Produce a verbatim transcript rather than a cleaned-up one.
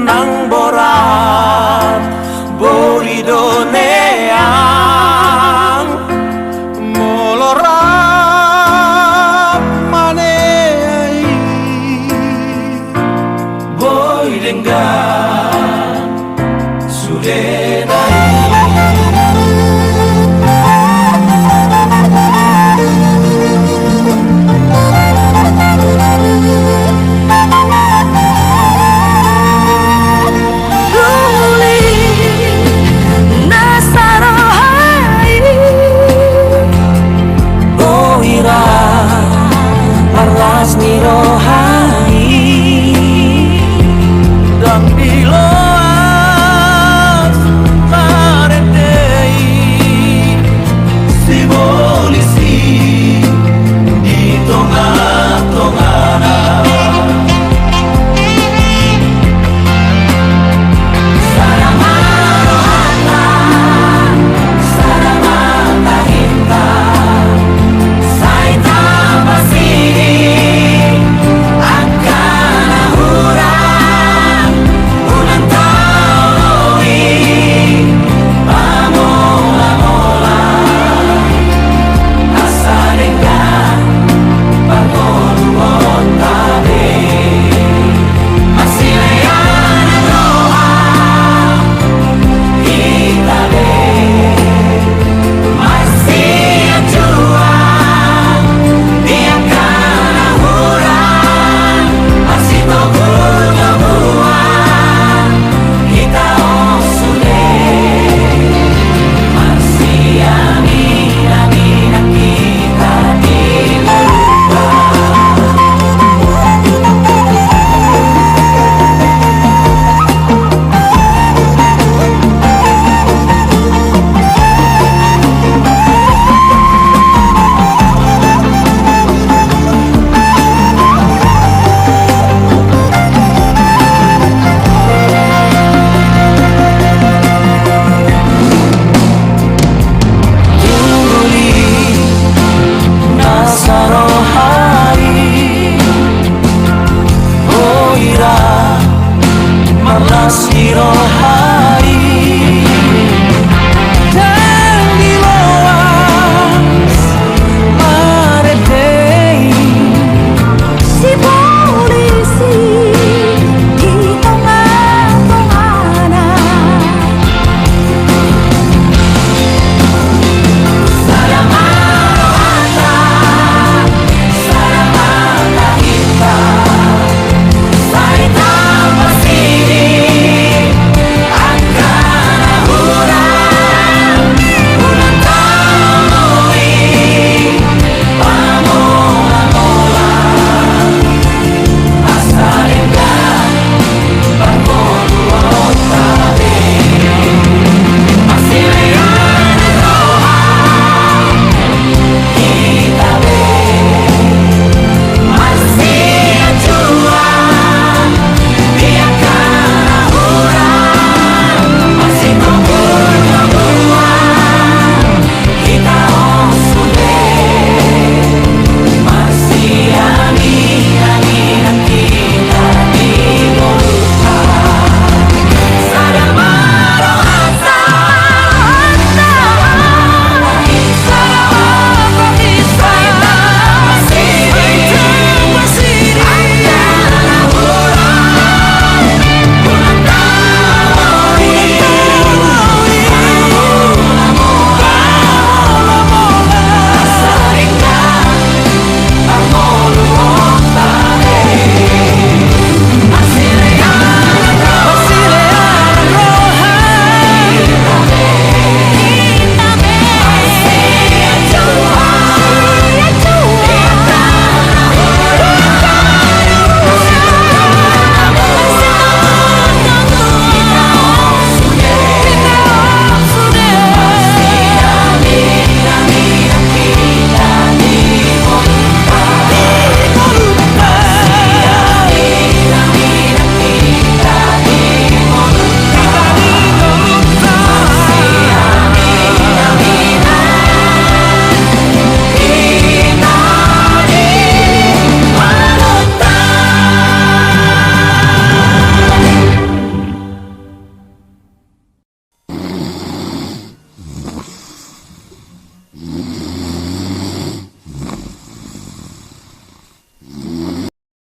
Nang borat boi do neang, molo rap manea i boi denggan sudena i. Uli na saroha i, boi ra marlas ni roha i. Ndang diloas marende i, sibolis i di tonga-tongana. Sada ma rohanta, sada ma tahinta, sai tapasidi angka na hurang, unang taoloi pamola-mola, asa denggan parngoluonta be. Marsilean roha hita be, marsianjuan di angka na hurang, marsitogu-toguan hita on sude, marsiamin-aminan hita di ngolunta. Uli na saroha i, boi ra marlas ni roha